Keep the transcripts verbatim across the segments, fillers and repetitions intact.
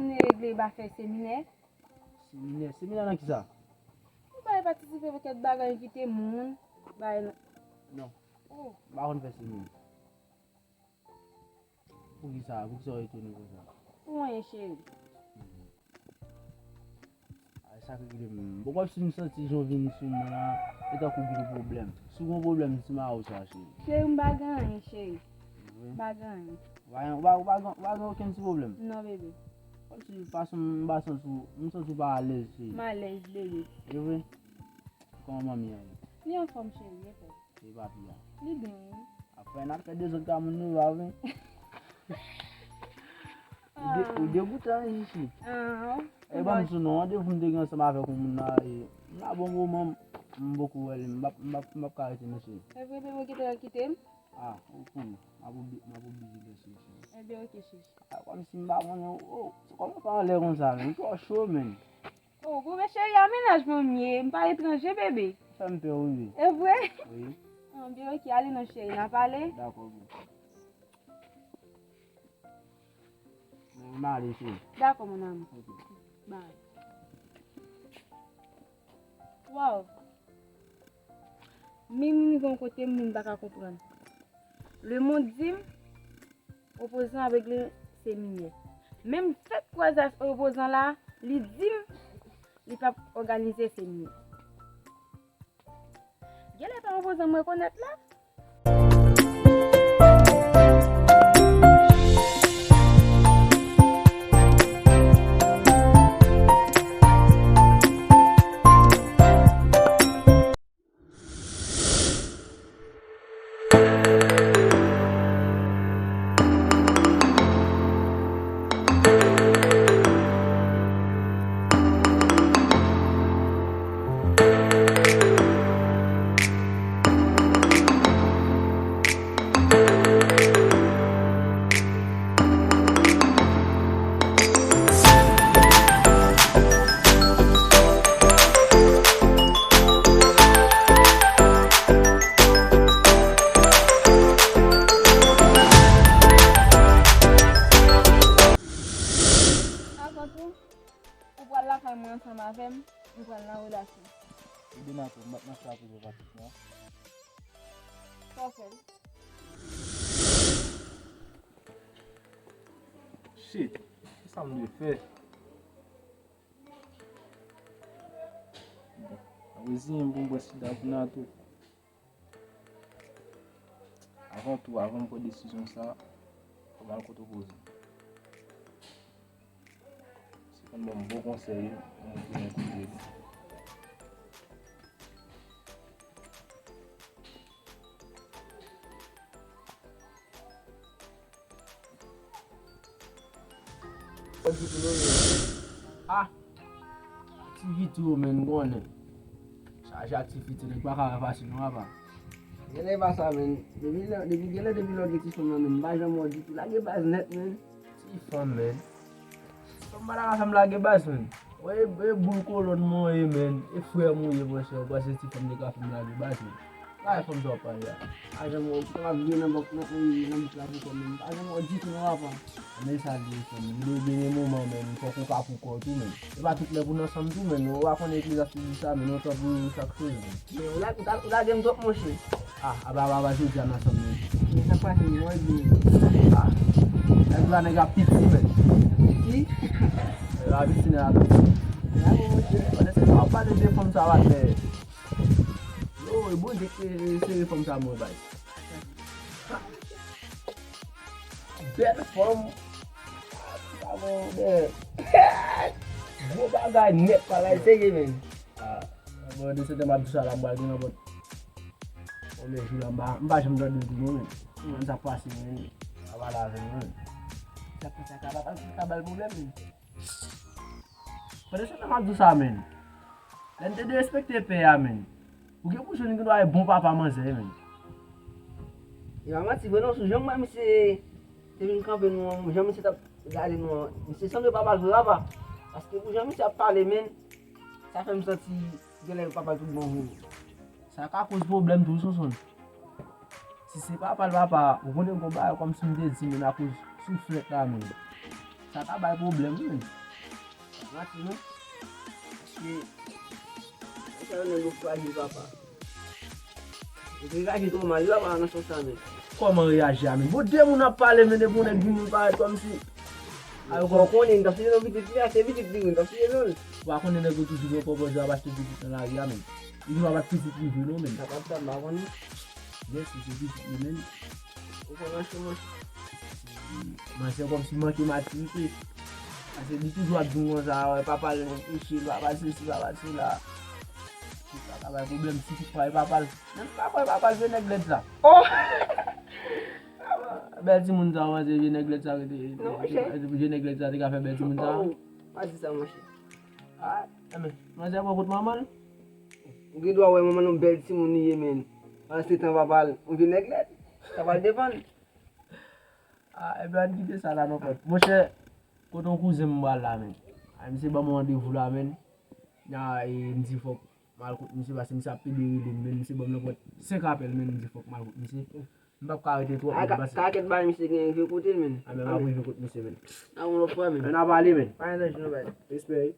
Vin regle afè seminè. Seminè? Seminè nan kisa? Ou bay patisipe nan kèk bagay, envite moun, bay nan... Non. Oh. M pa konn fè seminè. Poukisa? Poukisa w etone konsa? Pou anyen, cheri. Ay, sa k rive m. Bon, kòmsi m santi jan w vin sou mwen an, e tankou gen pwoblèm. Si w gen pwoblèm, di m a ou sa, cheri. Cheri, m pa gen anyen, cheri. Wi. M pa gen anyen. Ou pa gen, ou pa, ou pa gen, ou pa gen okenn ti pwoblèm? Non, bebe. Kòmsi fason m pa santi w, m santi w pa alèz, cheri. M alèz, bebe. E vre? Kòman manmi an ye? Li anfòm, cheri, e fè. E papi a? Li byen, wi. Apre n ap fè dezòd ka moun nou, pa vre? Ou de-, ou degoutan, wi, Chichi. Ah, e ban m sou non, randevou m te gen ansanm avèk yon moun la, e, m la bon moman, m poko wè li, m p ap, m p ap, m p ap ka rete, mesye. E vre, bebe, ou kite l kite m? Ah, ou konnen, m ap oubli-, m ap oblije lèse w, cheri. Ebyen, oke, Chichi. Ah, kòmsi m pa konnen, oh, kòman w pa anlè konsa, menm? Ou twò cho, menn. Oh, bon, men cheri, a mennaj mwen m ye, m pa etranje, bebe. Fè m pè, wi. E vre? Wi. Ah, byen, oke, ale non, cheri, n a pale. Dakò, boo. M ale, cheri. Dakò, mon amour. Oke. Bye. Wow. Menm m rive yon kote, m menm pa ka konprann. Lemonn di m, opozan ap regle seminè. Menm fèt kwazaj opozan la, li di m li p ap òganize seminè. Genlè pa opozan m rekonèt la? Avan tou, ou pral lakay mwen ansanm avè m, nou pral nan relasyon. Ebyen atò, m p ap nan sa pou yo Patrick non. Sa w fè l? Shit, kisa m dwe fè? Bon, mwen reziyen m pou m pran sida kounye a tou. Avan tou, avan m pran desizyon sa, fò m al kote opozan. Si konn ban m bon konsèy, mwen tounen kote li. Ah! Aktivite yo, menn, konnen. Chaje aktivite, nèg pa ka fè fasil non, apa. Genlè pa sa, menn. Depi lè, depi genlè, depi lè w gen ti fanm nan, menn, m pa janm wè w ditou. Lage baz nèt, menn. Ti fanm, menn. Ti fanm pa ta ka fè m lage baz, menn. Wè, e, e boul kolòn mwen ye, menn. E frè m ou ye, monchè. Ou panse ti fanm te ka fè m lage baz, menn. Kay fanm sa w ap pale a. A janm wè w, w ap viv nan bòk, nan, nan bòk la pou kò w, menn. A janm wè w ditou non, apa. Men sa l ye, frè m. Li dwe byen gen moman, menn. Fòk ou ka pou kò w tou, menn. E pa tout lè pou n ansanm tou, menn. Ou pa konnen Eklezyastis di sa, menn. Yon tan pou chak choz, menn. Men ou la, ou ta, ou lage m twòp, monchè. Ah, aba, aba, aba, jodi a n ansanm, menn. Men sa k pase, menn, wè byen. Ah, nèg la, nèg la piti, menn. Piti? Nèg la piti, nèg la piti. Bravo, monchè. Pandan se tan w ap pale de fanm sa w atè. Yo, e Bondye ki sere fanm sa mwen bay. Bèl fanm. Sa bon, bèl. Gwo bagay nèt, bagay serye, menn. Ah, bon, de se te m ap di sa la, m pral gen nan bòt. Bon, men jou la, m pa, m pa janm tande l tou, non, menn. Mwen, sa pase, menn. Sa pale avè m, menn. Sa pase, sa ka ba, sa ka ba l pwoblèm, menn. Pandan se tan m ap di w sa, menn. Lè n te derespekte pè a, menn. Ou gen pou jwenn gen dwa e bon papa manzè, menn. E pa manti vre non, sou jan mwen misye te vin kanpe nou an, jan misye t ap gade nou an, misye sanble papa l vre papa. Paske pou jan misye ap pale, menn, sa fè m santi genlè papa l tout bon vre, menn. Sa ka koz pwoblèm tou, Sonson. Si se papa l papa, ou konnen gon bagay kòmsi m te di, menn, akoz souflèt la, menn. Sa ka bay pwoblèm, wi, men. Mati, non? Paske, sa yo nèg yo frajil, papa. Yo te reyaji twò mal, yo pa nan sans sa, men. Kòman reyaji a, men? Bon, de moun ap pale, men depi yon nèg vini, li parèt kòmsi. Ayo, kò konnen, m t ap site non pitit li a, se pitit li, wi, m t ap site non l. Ou pa konnen nèg yo toujou gen kòb, yo ap achte pitit nan lari a, men. Li gen dwa pa t pitit li vre, non, men. Sa pa t sa, m pa konnen. Mèsi, se pitit li, men. Ou konn ancho, monchè. Manzè kòmsi manke matirite. Paske li toujou ap di m konsa, wè, papa l nan peche, papa l sesi, papa l sela. Sa ka bay pwoblèm si toutfwa e papa l. Menm papa l, papa l vye nèg lèd sa. Oh! Bèl timoun sa, manzè, vye nèg lèd sa rete. Non, monchè. Vye nèg lèd sa te ka fè bèl timoun sa. Oh, pa di sa, monchè. Ah, enben, manzè pran kot manman l. Ou gen dwa wè manman l yon bèl timoun li ye, men. Pandan se tan papa l, yon vye nèg lèd. Sa pral depann. Ah, enben, ann kite sa la, non, frè. Monchè, kote yon kouzen m pral la, men. Ah, misye ban m randevou la, men. Ah, e, m di fòk m al kot misye, paske misye ap pede rele m, men. Misye ban m nenpòt senk apèl, men. M di fòk m al kot misye. M p ap ka rete twòp, men, paske kakèt bagay misye gen rive kote l, men. Ah, men, m ap rive kot misye, men. A yon lòt fwa, men. N a pale, men. Pa gen danje, non, bay. Respè, wi.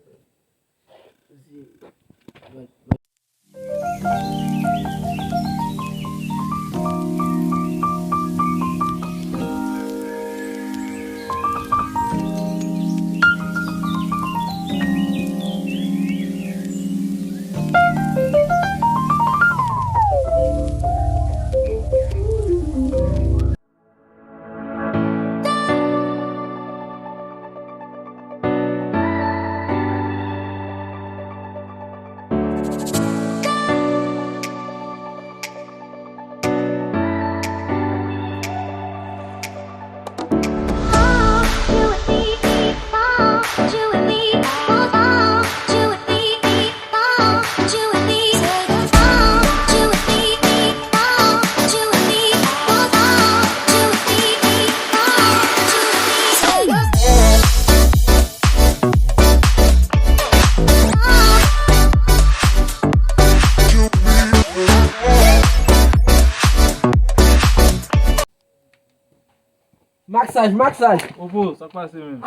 Maksaj, maksaj. Opo, sa k pase, menm?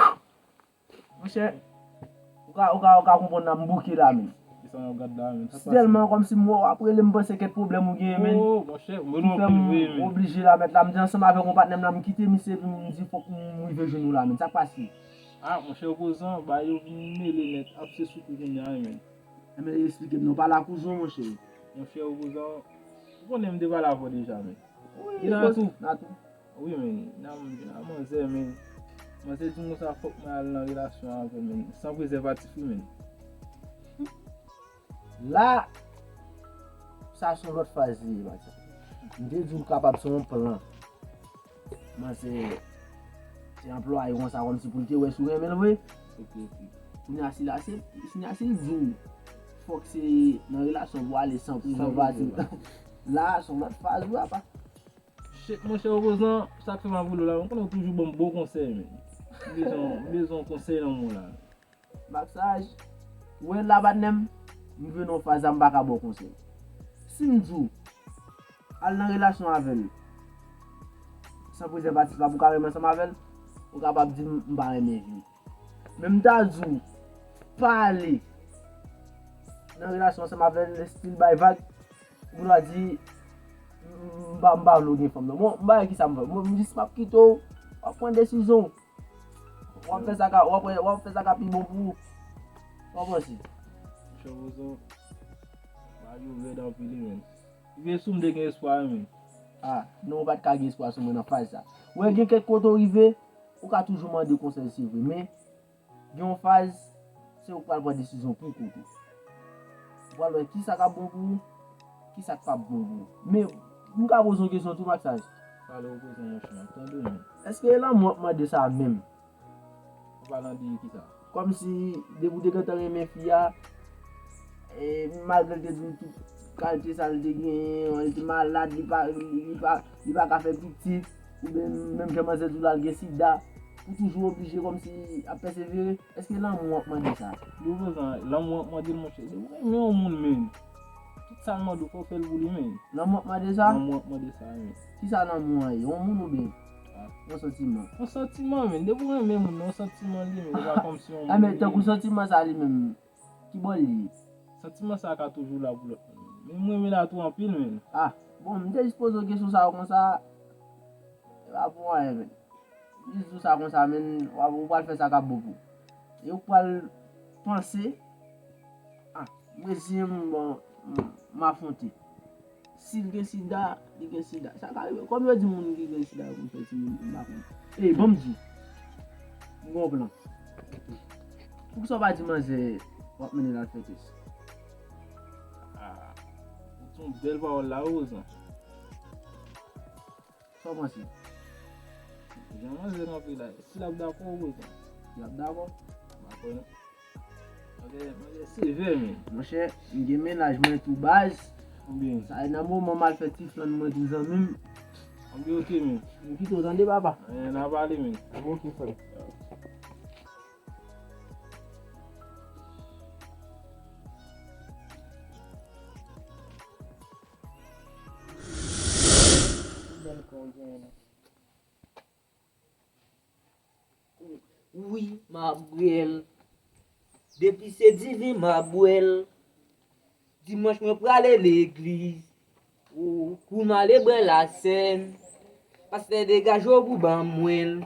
Monchè, ou ka, ou ka, ou ka konprann nan m bouke la, menm. Kisa w gad la, menm? Sa k pase? Sèlman kòmsi m wè w ap rele m, panse kèk pwoblèm ou genyen, menm. Oh, monchè, m renmen anpil vre, menm. Oblije la, mèt la, m te ansanm avèk yon patnè m la, m kite misye, epi m di fòk m rive jwenn ou la, menm. Sa k pase? Ah, monchè, opozan, bagay yo vin mele nèt, ap se sou kou kounye a, menm. Enben, esplike m non, pale ak ou, monchè. Monchè, opozan, ou konnen m te pale avè w deja, menm. Wi, nan tou. Nan tou. Wi, men, nan, nan manzè, men. Manzè di m konsa fòk mwen al nan relasyon avè l, men. San prezèvatif, wi, men. La, sa se yon lòt faz li ye, manzè. M te di w kapab se yon plan. Manzè te anplwaye konsa kòmsi pou l te wè si w renmen l vre. Ok, ok. Kounye a, si la se, si la se l di w fòk se nan relasyon pou ale san prezèvatif. La, se yon lòt faz wi, apa. Shit, monchè, opozan, sa k fè m ap rele w la, mwen konnen w toujou ban m bon konsèy, men. M bezwen, m bezwen yon konsèy nan men w la. Maksaj, ou wè la, patnè m, m rive nan yon faz la, m pa ka ba w konsèy. Si m di w, al nan relasyon avè l, san prezèvatif la, pou w ka renmen ansanm avè l, ou kapab di m, m pa renmen vi. Men m ta di w, pa ale nan relasyon ansanm avè l, estil bay vag, ou ta di, m pa, m pa vle w gen fanm nan. Bon, m pa wè kisa m fè. Bon, m jis m ap kite w, w ap pran desizyon w. W ap fè sa ka, w ap, w ap fè sa ka pi bon pou ou. W ap panse. Monchè, opozan, bagay yo rèd anpil, wi, menm. Rive sou m te gen espwa, wi, menm. Ah, non, ou pa t ka gen espwa sou mwen nan faz sa. Ou wè, gen kèk kote w rive, ou ka toujou mande konsèy, se vre, men gen yon faz, se ou k pral pran desizyon pou kont ou. Ou pral wè kisa k ap bon pou ou, kisa k p ap bon pou ou. Men, m ka poze yon kesyon tou, Maksaj. Pale, opozan, monchè, m ap tande w, men. Èske e lanmou w ap mande sa menm? Ou pale de kisa? Kòmsi, depi w te gentan renmen fi a, e, malgre l te di w tout kalite sa l te genyen, li te malad, li pa, li, li pa, li pa ka fè pitit, oubyen menm jan manzè di w la, l gen sida, ou toujou oblije kòmsi ap pèsevere? Èske lanmou w ap mande sa? Yo, prezan, lanmou w ap mande l, monchè. Depi w renmen yon moun, men, tout sa l mande w, fò w fè l pou li, men. Lanmou w ap mande sa? Lanmou w ap mande sa, men. Kisa lanmou an ye? Yon moun oubyen? Yon santiman. Yon santiman, men. Depi w renmen moun nan, yon santiman li ye, men. E pa kòmsi yon moun. Ah, men tankou santiman sa li menm, ki bò l ye? Santiman sa ka toujou la pou lòt moun. Men m renmen l a tou anpil, men. Ah, bon, m te jis poze w kesyon sa yo konsa. E pa pou anyen, men. Jis di w sa konsa, men, w ap, ou pral fè sa k ap bon pou ou. E ou pral panse, ah, m reziyen m, bon, m, m afwonte. Si l gen sida, li gen sida. Sa ka rive. Kòm yo di moun ki gen sida yo konn fè timoun, m pa konn. Ey, ban m di. M gen yon plan. Poukisa w pa di manzè w ap mennen l al fè tès? Ah, ou di yon bèl pawòl la, wi, Wozan. Sa w panse? Jan manzè kanpe la, si l ap dakò, wi, Wozan. L ap dakò? M pa kwè non. Manzè, manzè sevè, men. Monchè, m gen mennaj mwen tou baz. Konbyen? Sa e nan moman m al fè ti flann mwen tou zanmi m. Konbyen, oke, men. M kite w tande, papa. Eh, n a pale, men. Oke, frè. Bèl kò w genyen la. Wi, m ap bwè l. Depi se diven, m ap bwè l. Dimanch, mwen prale legliz. O, kou m ale bwè lasèn. Pastè degaje w pou ban mwen l.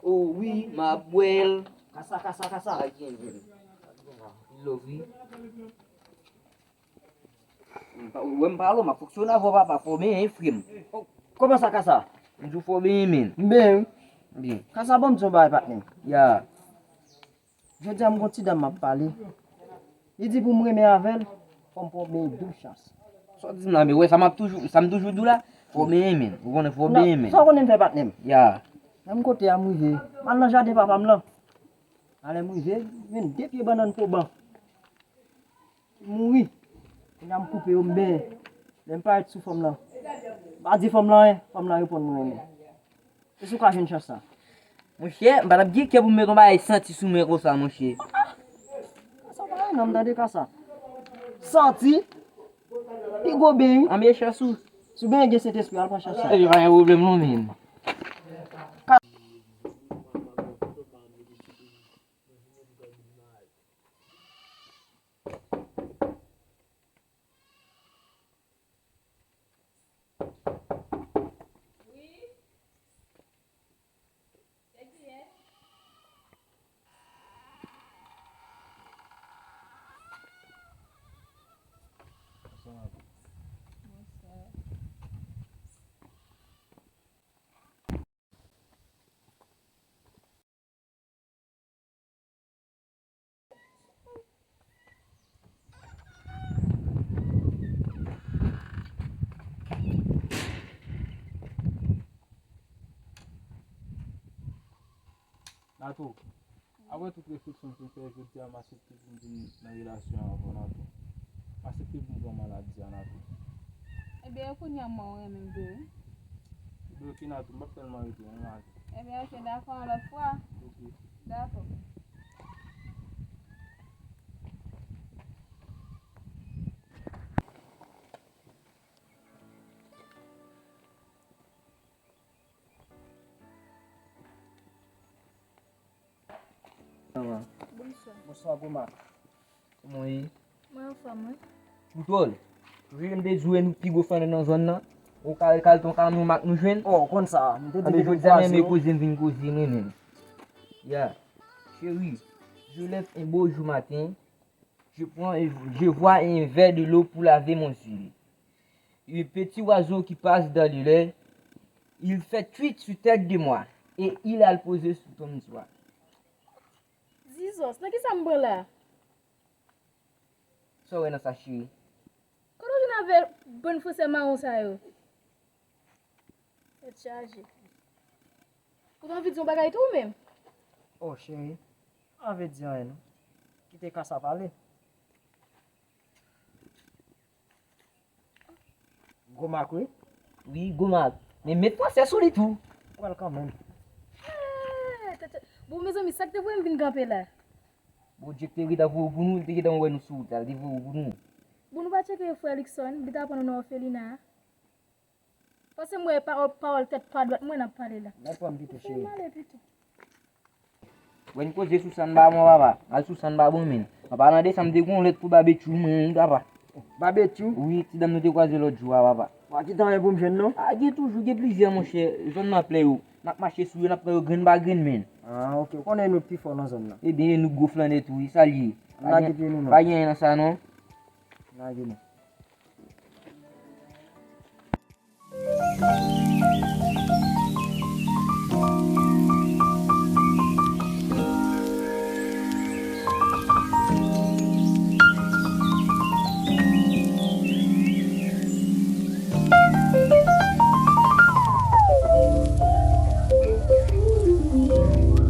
O, wi, m ap bwè l. Kasa, kasa, kasa. Love, wi. M pa, ou wè m pale w, m ap fonksyone avè w, papa, fò w benyen, frè m. Kòman sa, Kasa? M di w fò w benyen, men. M benyen, wi. Byen. Kasa, ban m di w yon bagay, patnè. Ya. Jodi a, m gon ti dam m ap pale. Li di pou m renmen avè l, fò m pran w benyen douz chans. Sa w di m la, men wè, sa m ap toujou, sa m toujou di w la, fò w benyen, men. Ou konnen fò w benyen, men. Sa w konnen m fè, patnè m? Ya. Menm kote a m rive. M al nan jaden papa m lan. Alè m rive, jwenn de pye bannann poban. Mouri. Kounye a m koupe yo, m benyen. Lè m parèt sou fanm lan. M pa di fanm lan anyen, fanm lan reponn mwen renmen. Èske w ka jwenn chans sa? Monchè, m pa t ap gen kè pou m met yon bagay santi sou mwen konsa, monchè. Sa pa anyen non, m tande Kasa. Santi? Pi gwo benyen, wi. Anben chans ou. Si w benyen gen Sentespri, al pran chans sa. Epi pa gen pwoblèm non, men. Wi. Se kiyès? Bonswa. Natou, apre tout refleksyon m fin fè, jodi a m aksepte pou m vin nan relasyon avè w, Natou. M aksepte pou m pran maladi a, Natou. Ebyen, e kounye a m wè w renmen m vre wi. Ebyen, oke, Natou, m p ap tèlman rete, non, Natou. Ebyen, oke, dakò, yon lòt fwa. Oke. Dakò. Sa va? Bonswa. Bonswa, Gwo Mak. Kòman w ye? Mwen anfòm, wi. Ou twòl. Ou jwenn de jwe nou pi gwo fannè nan zòn nan. Ou kal kal ton kamyon Mak nou jwenn. Oh, ou konn sa. M te di jodi a menm e koze m vin koze mwen menm. Ya. Chérie, je lève un beau jour matin. Je prends, je vois un verre de l'eau pour laver mon yeux. Un petit oiseau qui passe dans le lait, il fait tweet sur tête de moi et il al poze sou ton miswa. Jizòs, nan kisa m pran la? Sa w wè nan sa, cheri? Kote w jwenn avè bann fransè mawon sa yo? Tèt chaje. Ou t anvi di yon bagay tou ou menm? Oh, cheri, m anvi di anyen non. Kite Kasa pale. Gwo Mak, wi. Wi, Gwo Mak. Men met fransè sou li tou. Pral kanmenm. Eh, tèt cha-, bon, mezanmi, sa k te voye m vin kanpe la? Bondye k te gentan voye w pou nou, li te gentan wè nou sou wout la, li te voye w pou nou. Bon, nou pa tcheke frè Luckson, li t aprann nou nan òfelina a. Paske m wè pawòl, pawòl tèt pa dwat mwen n ap pale la. Mwen pran pito cheri. Mwen ale pito. Wè n koze sou sa n pa bon papa. Al sou sa n pa bon men. An palan de sa m te gon lèt pou Babetchou mwen wi papa. Babetchou? Wi, ti dam nou te kwaze lòt jou a papa. Pa ki tan pou m jwenn non? A gen toujou, gen plizyè monchè. Zòn nan plè yo. N ap mache sou yo, n ap pran yo grenn pa grenn men. Ah, ok. Ou konnen nou pi fò nan zòn nan. Ebyen, nou gwo flannè tou wi, sa l ye. N lage pye nou non. Pa gen anyen nan sa non. N lage nou.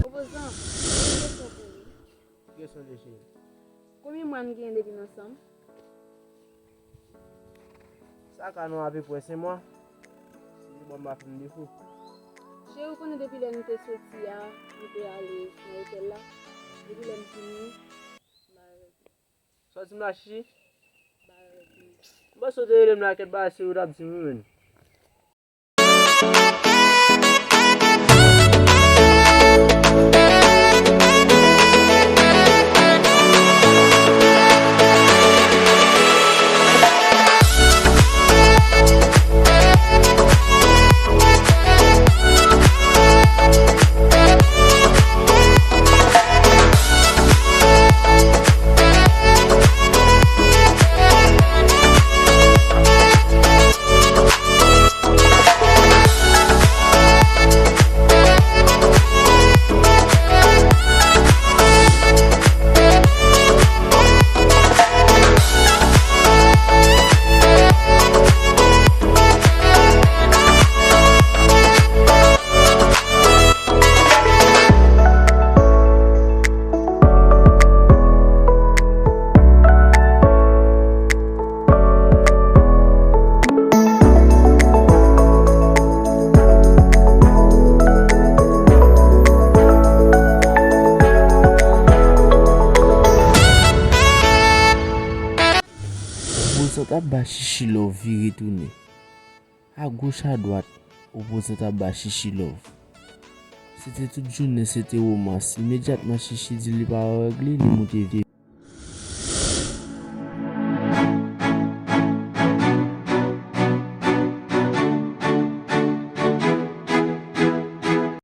Opozan, mwen gen kesyon pou ou. Kesyon de cheri. Konbyen mwa n genyen depi n ansanm? Sa ka nan apeprè senk mwa. Si mwa m pa fin defo. Cheri, ou konnen depi lè nou te soti a, nou te ale nan otèl la. Depi lè m vini, m pa wè w. Sa w di m la, Chichi? M pa wè w. M panse w te rele m la kèt bagay serye w t ap di m wi, menn. Opozan t ap ba Chichi love vire tounen. Agoch adwat, Opozan t ap ba Chichi love. Se te tout jounen, se te womans. Imedyatman Chichi di li pa wè règ li, li moute vye.